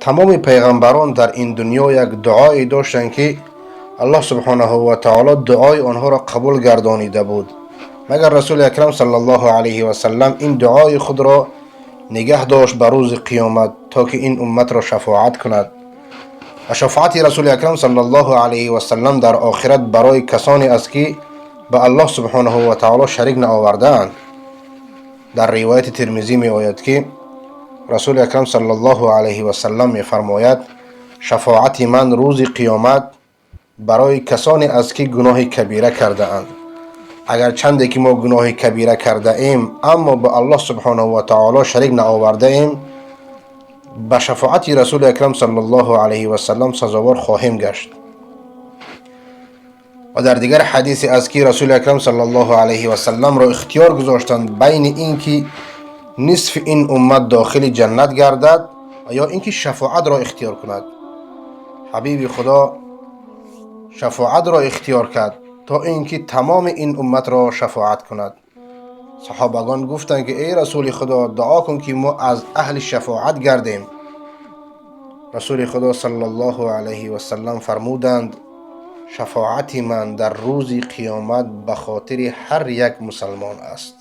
Тамоми пайғамбарон дар ин дунё як дуое доштанд, ки Аллоҳ субҳонаҳу ва таоло дуои онҳоро қабул гардонида буд. Магар Расули Акрам саллаллоҳу алайҳи васаллам ин дуои худро нигаҳ дошт ба рӯзи қиёмат, то ки ин умматро шафоат кунад. Ва шафоати Расули Акрам саллаллоҳу алайҳи васаллам дар охират барои касоне аст, ки ба Аллоҳ субҳонаҳу ва таоло шарик наовардаанд. Дар ривояти Термизӣ меояд, ки Расули Акрам саллаллоҳу алайҳи васаллам мефармояд: «Шафоати ман рӯзи қиёмат барои касоне аст, ки гуноҳи кабира кардаанд». Агар чанде ки мо гуноҳи кабира кардаем, аммо ба Аллоҳ субҳонаҳу ва таоло шарик наовардаем, ба шафоати Расули Акрам саллаллоҳу алайҳи васаллам сазовор хоҳем гашт. Ва дар дигар ҳадисе аст, ки Расули Акрам саллаллоҳу алайҳи васалламро ихтиёр гузоштанд байни ин ки нисфи ин уммат дохили ҷаннат гардад ва ё ин ки шафоатро ихтиёр кунад. Ҳабиби Худо шафоатро ихтиёр кард, то ин ки тамоми ин умматро шафоат кунад. Саҳобагон гуфтанд, ки эй Расули Худо, дуо кун, ки мо аз аҳли шафоат гардем. Расули Худо саллаллоҳу алайҳи васаллам фармуданд: «Шафоати ман дар рӯзи қиёмат ба хотири ҳар як мусалмон аст».